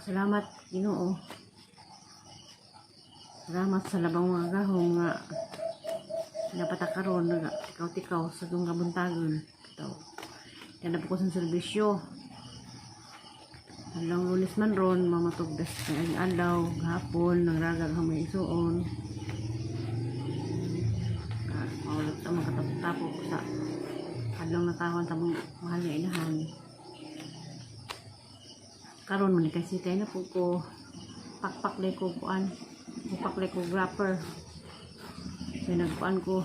Salamat, Ginoo. Salamat sa labang mga gahom nga napatakaron tikaw-tikaw sa itong kabuntagon. Ito. Yan na po ko sa serbisyo. Adlong Lunes man ron, mamatugdas sa ang adlaw, gahapon, nagragag ang may isuon. Ah, maulot sa mga katapok sa adlong natawon sa mong mahal nga inahan. Karon man kasi kay na po ko pakpak lay ko kuan. Pakpak lay ko wrapper. Kaya nagkuan ko.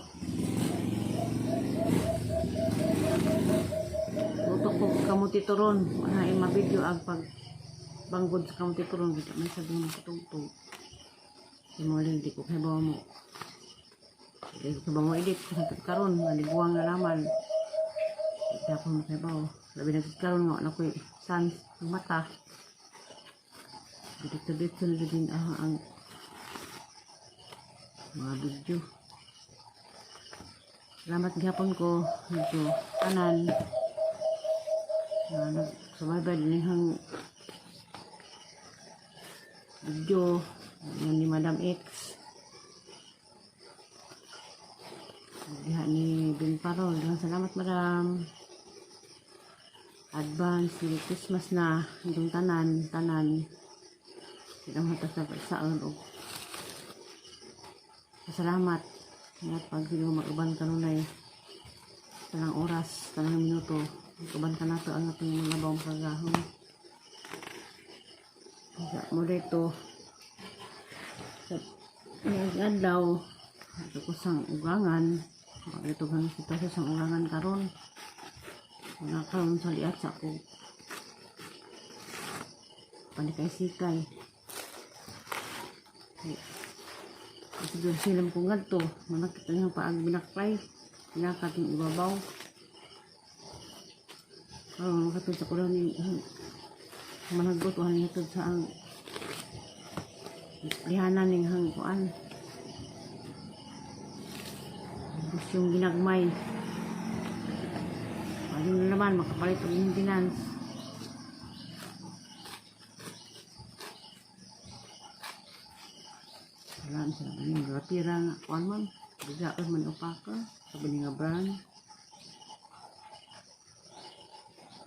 Luto ko kamuti turon. Wala ay mabidyo ang pag banggod sa kamuti turon. Kita man sa bunga katugtog. Di mo lang di ko kay bawa mo. Di ko kay mo edit. Kasi karon maliguang na naman. Di ako mo kay bawa. Labi na karon nga na ko'y sans ng mata. Dito-dito na din ang mga video. Salamat gihapon ko dito tanan na nagsubaybay din ang video yan ni Madam X, diha ni Bin Parol. Daghang salamat, Madam. Advance Merry Christmas na itong tanan tanan silang mata sa saan og salamat. Ingat pag siguro mag-uban kanunay talang oras, talang minuto, mag-uban ka nato ang atong mga bawang kagahom. Sa mo dito sa ngayong adlaw ito ko sang ugangan, ito kang sitwasyon sang ugangan karon wala karon sa liat sa ako panikay-sikay. Ay, kasi doon sila ko ngadto, manakit ang paag binaklay, pinakat yung ibabaw. Karon makatod sa kulang ni managot o hangatod sa ang lihanan ning hangkuan. Tapos yung ginagmay. Ayun na naman, makapalit og maintenance. Wala sa yung rapira nga kuan man. Biga man upaka sabi ni nga brand.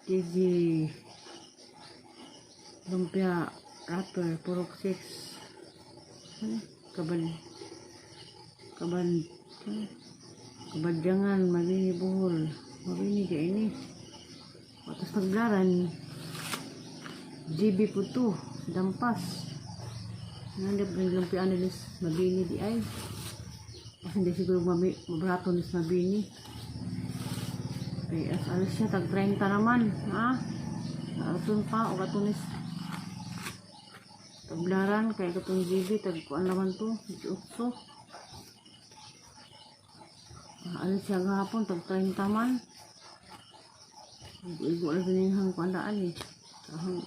TG lumpia wrapper purok 6. Ano? Kabal kabal ano? Kabadyangan Mabini, Bohol. Mabini kay ini. Atos naglaran GB po to dampas. Nandap ng lumpia nilis Mabini di ay. Kasi hindi siguro mabrato nis Mabini. Kay as alis siya tag 30 naman, ha? Aton pa o katunis tablaran kay katong GB tag kuan naman to 18. Ah, alis siya gahapon tag 30 man. Igo lang din hang kuan daan eh. Hang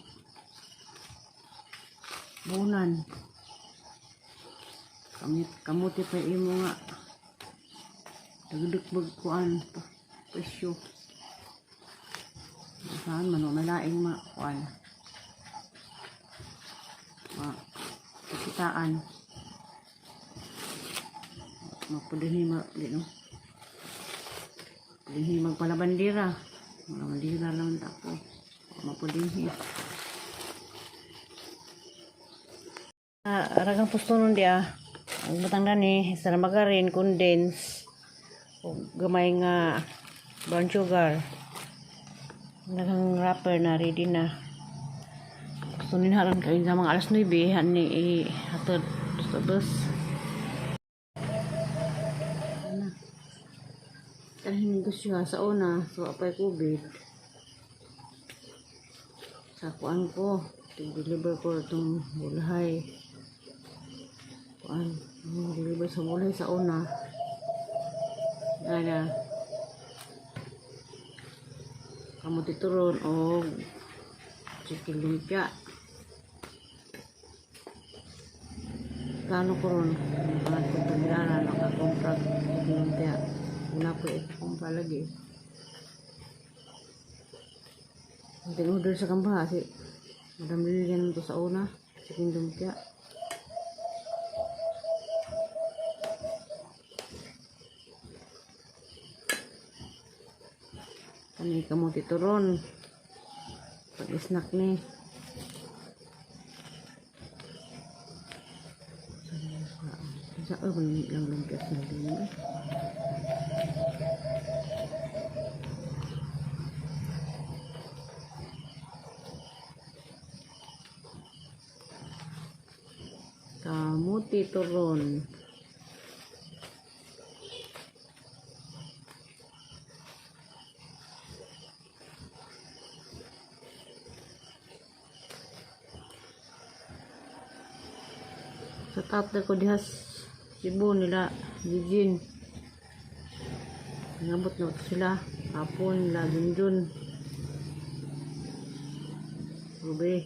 bunan. Kamit kamuti pa imo nga dagdag kuan presyo. Saan man may laing ma kuan. Ma pakitaan. Mapudini ma di no. Pudini magpalabandira. Mga bandira lang ako. Mapudini. Ah, ragang pusto nun di ah. Ang butang ni sa margarine, condense, ug gamay nga brown sugar. Daghang wrapper na ready na. Gusto nin haron kayo sa mga alas 9 hani ihatod sa bus. Ano? Kanang negosyo ha, sa una, so apay COVID. Sa kuan ko, deliver ko itong bulhay. Kuan, deliver sa bulhay sa una. Ana. Kamuti turon o chicken lumpia. Plano ko ron, mga ko pagilala, nakakumpra chicken lumpia. Una ko ikumpra lagi. Ang order sa kambaha, si Madam Lilian to sa una. Sa Kingdom kaya. Kani kamote turon. Pag-snack ni. Sa oh, lang lumpia sa din. Eh. Kamuti turon. Sa tatlo ko diha sa Cebu nila Eugene. Nangabot na to sila. Hapon nila Junjun. Ruby.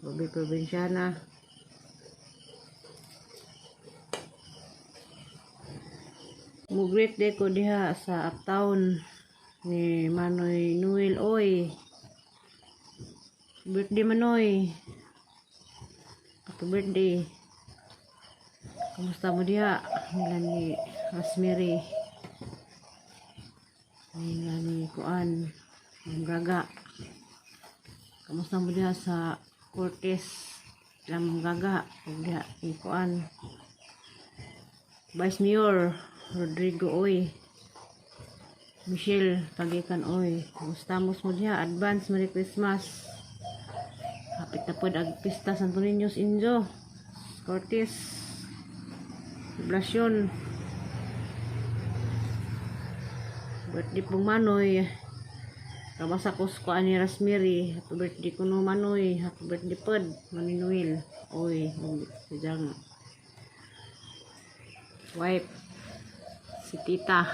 Ruby Provinciana. Mo-greet day ko diha sa uptown ni Manoy Noel Oy. Birthday, Manoy. Happy birthday. Kamusta mo diha? Nila ni Rosemary. Nila ni Kuan. Ma'am Gaga. Kamusta mo diha sa Cortez? Sila Ma'am Gaga. Ug diha ni Kuan. Vice Mayor Rodrigo Oy. Michelle Pagikan Oy. Kamusta mo diha? Advance Merry Christmas. Hapit na pod ang pista Santo Niños Injo. Cortez. Poblasyon. Birthday pong Manoy. Kabasa ko sa kuan ni Rosemary. Happy birthday kuno, Manoy. Happy birthday pod. Manoy Noel. Oy, si Jang. Wife. Si Tita.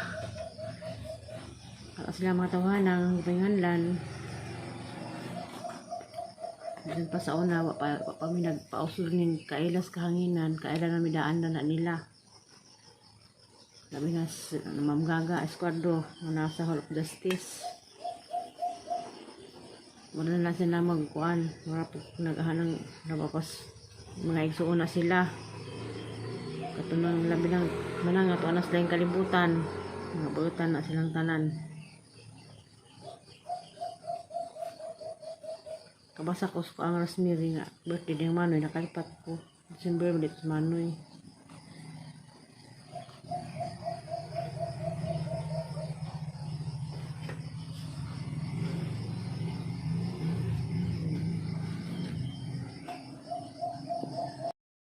Para sila mga tawanan, panganlan. Diyan pa sa una, wa pa mi nagpausod ning kailas kahanginan, kaila na midaan na nila. Labi na si Ma'am Gaga Esquadro, nga nasa Hall of Justice. Wala na sila magkuan, wala po naghanang nabapas mga igsuon na sila. Katunang labi nang manang ato na sila yung kalibutan. Mga buutan na silang tanan. Kabasa ko sa ang Rosemary nga birthday ng Manoy, nakalipat ko. December dito si Manoy.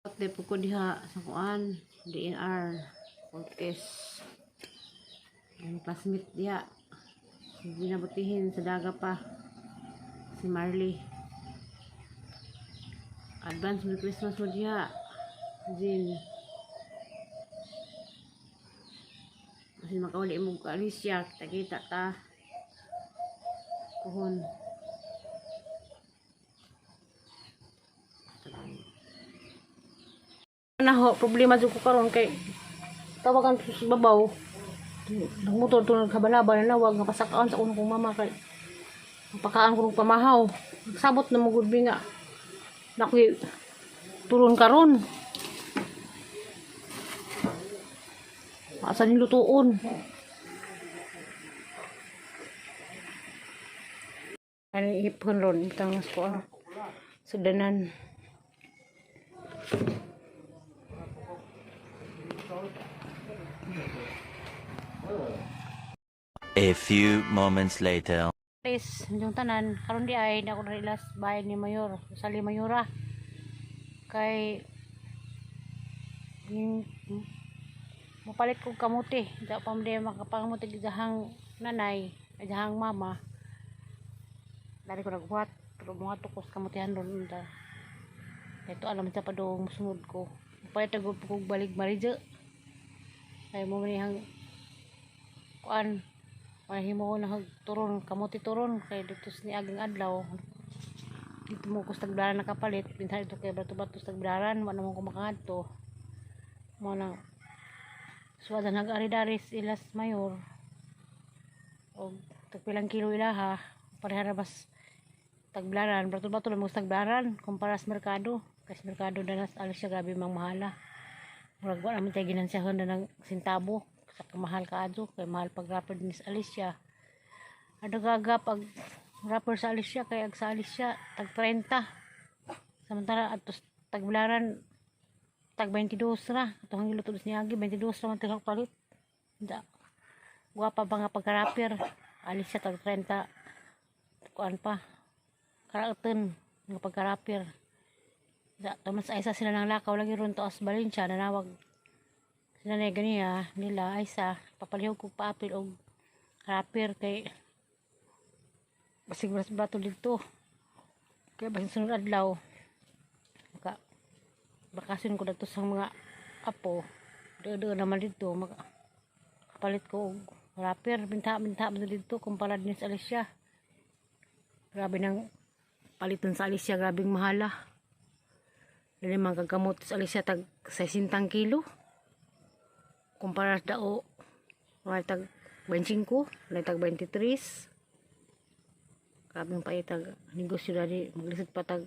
Birthday po ko diha sa kuan, DNR, Cortez. Ang classmate diha. Hindi nabutihin sa daga pa. Si Marley. Advance Merry Christmas mo diha. Jin. Kasi makauli mo ka Alicia, kita-kita ta. Puhon. Naho, problema jud ko karon kay tawagan ko sa babaw. Nagmotor to nagkabalabal na wag nga pasakaan sa unong kong mama kay pakaan ko ng pamahaw. Sabot na mo gud bi nga nakoy turon karon. Asa ni lutuon? Ani ipon ron itang ko sudanan. A few moments later. Guys, yung tanan, karon di ay na ako na bahay ni Mayor, Sali Mayora. Kay yung mapalit kong kamuti, di pa man makapangamuti dihang nanay, dihang mama. Dari ko nagbuhat, pero mga tukos kamutihan ron unta. Ito alam sa pa do musunod ko. Mapalit na gud kog balig maridyo. Kay mo man kuan mahimo ko na turon kamuti turon kay dito sa niaging adlaw dito mo ko sa tagbilaran nakapalit pinsan ito kay bato-bato sa tagbilaran wa naman ko makaadto mo na suwadan nag-ari-dari sa ilas mayor og tagpilang kilo ilaha pareha ra bas. Tagbilaran, bato-bato lang mo sa Tagbilaran kumpara sa merkado. Kasi merkado na nas alis siya, grabe mang mahala. Murag wa naman tayo ginansyahan na ng sentabo sa kamahal kaadto kay mahal pag wrapper din sa Alicia. Ano gaga pag wrapper sa Alicia kay ag sa Alicia tag 30. Samantala ato sa Tagbilaran tag 22 ra. Ato ang giluto niya agi 22 ra man tigak palit. Da. Gwapa pa nga pagka-wrapper. Alicia tag 30 kuan pa. Karaoten nga pagka-wrapper. Da, tumas ay sa sila ng lakaw lagi ron to as Valencia nanawag sila na ganiya nila ay sa papalihog ko paapil og wrapper kay basig baras bato dito kaya basin sunod adlaw maka bakasyon ko dato sa mga apo do naman dito maka kapalit ko og wrapper binta binta man dito kumpara din sa Alicia. Grabe nang palitan sa Alicia, grabing mahala. Dili man kagamot sa Alicia tag 60 kilo. Kumpara sa dao, may tag 25, may tag 23. Grabe pa itag negosyo dali, maglisod pa tag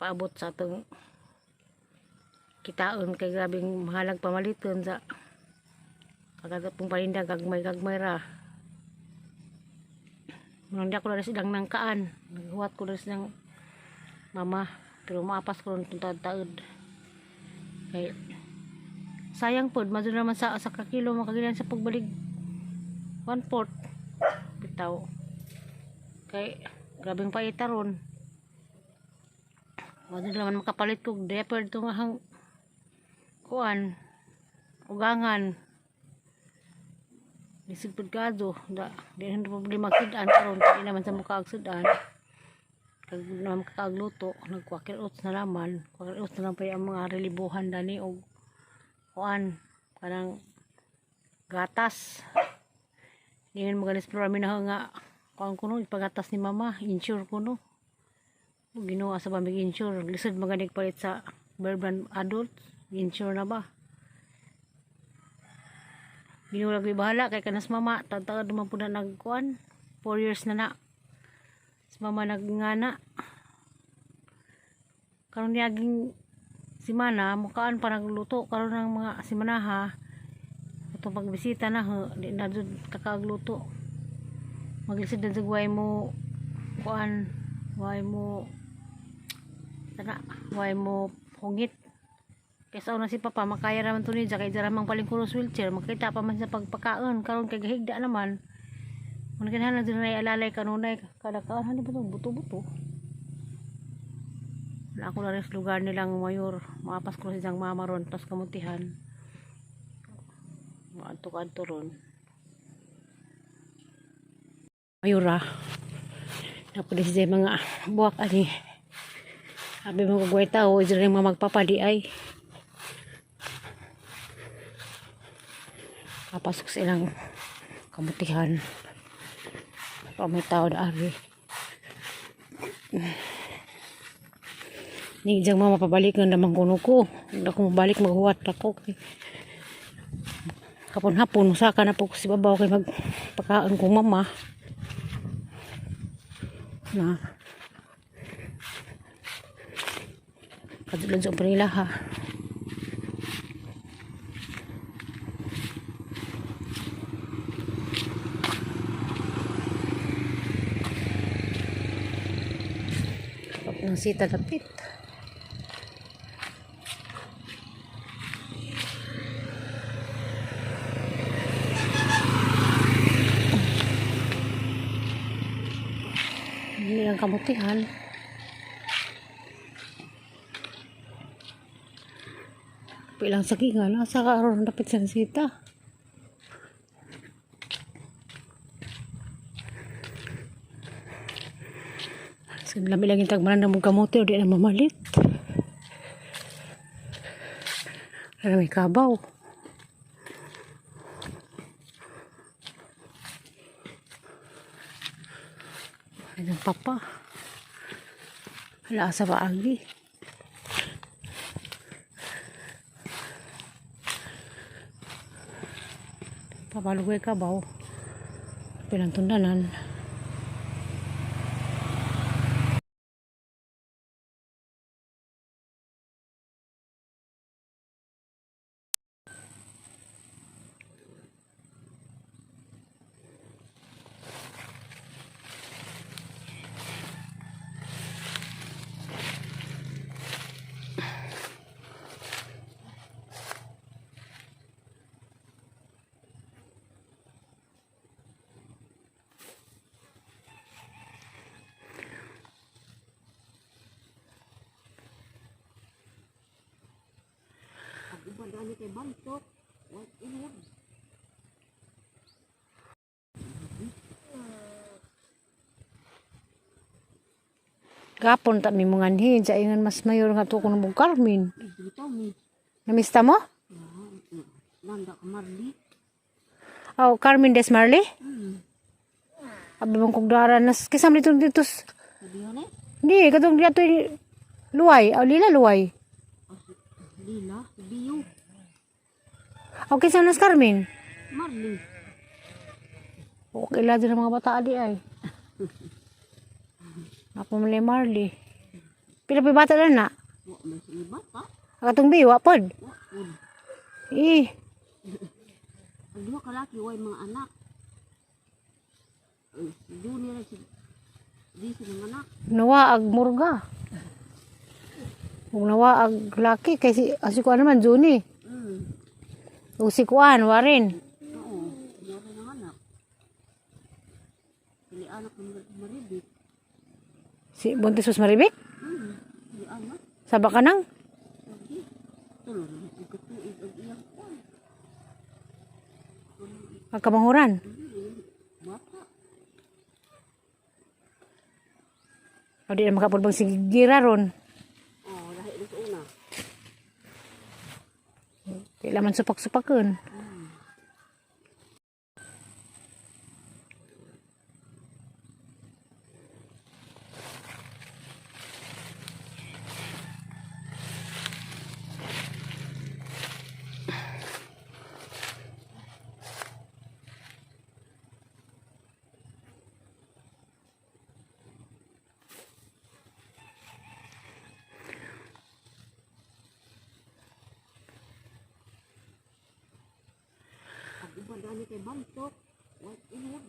paabot sa atong kitaon kay grabing mahalag pamaliton sa kagatong paninda gagmay-gagmay ra. Munang di ako na silang nangkaan. Naghuwat ko na silang mama. Pero maapas ko rin itong taod-taod. Kay, sayang po, madun naman sa kakilo makagilan sa pagbalig 1/4. Bitaw. Kay, grabing paita ron. Madun naman makapalit ko diaper ito nga hang kuan ugangan. Lisod pud kado da di na problema sudan karon di naman sa mukha ang sudan kag naman kakaagluto nagkwakir oats na laman kwakir oats na lang pa ang mga relibuhan dani og kuan kanang gatas. Di man magalis pero na nga kuan kuno ipagatas ni mama insure kuno Ginoo sa ba mig insure lisod maganig palit sa Bear Brand adult insure na ba. Ginoo lagi bahala kay kanas mama taon naman po na nagkuan 4 years na na si mama nagngana karon niaging simana mukaan pa nagluto karon ng mga simanaha atong pagbisita na ho di na jud kakaagluto maglisod na jud way mo kuan way mo tana way mo hungit. Kaysa una si papa makaya raman to niya kay dira mang palingkuros wheelchair makita pa man sa pagpakaon karon kay gahigda naman. Mun kinahanglan jud na alalay kanunay kada kaan hani ba to buto-buto. Wala ako na rin sa lugar nilang mayor maapas ko siyang mama ron tas kamutihan. Maadto kadto ron. Mayora. Napudi siya mga buwak ani. Abi mo kagway tao, diri mga magpapadi ay. Papasok sa ilang kamutihan. Pa may tao na ari. Ni diyang mama pabalik nga naman kuno ko. Hindi ako mabalik maghuwat ako. Hapon-hapon musaka na po ko si babaw kay magpakaon kong mama. Na. Kadulod sa panila ha. Ng sita lapit. Hindi ang kamutihan. Pilang sagingan, nasa karoon lapit sa sita. Lami lang yung tagmanan ng mga kamote o di na mamalit. Wala may kabaw. Ay, ang papa. Wala sa paagi. Papalugay kabaw. Pinantundanan. dani kay Bantok, wa ilod. Gapon ta mi mga anhin sa ingan mas mayor nga to kuno mong Carmen. Dito mi. Namista mo? Nanda ka Marli. Oh, Carmen Des Marley? Abi mong kugdara nas kisam dito dito. Sabi eh. Hindi katong dito luway, aw lila luway. Lila, Biyo, Aw kisam nas Carmen. Marli. Okay la din ang mga bata di ay. Ako man Marley. Pila pa bata na na? Wa man sila bata. Katong biwa pod. Wa pud. Eh, Ang duha ka laki way mga anak. Ay, si Junior si di si mga anak. Nawa ag murga. Ug nawa ag laki kay si si kuan naman Juni. Ug si kuan Waren. Oo, wala ng anak. Dili anak ng Maribik. Si Buntis was Maribik. Dili anak. Saba ka nang. Lagi. Tulo na ang katuig ang iyang kuan. Ang kamanguran. Bata. O di na makapulbang si Gira ron. Oh, lahi na sa una. Di laman supak-supakan. Ang uban dani kay Bantok. Wa ilod.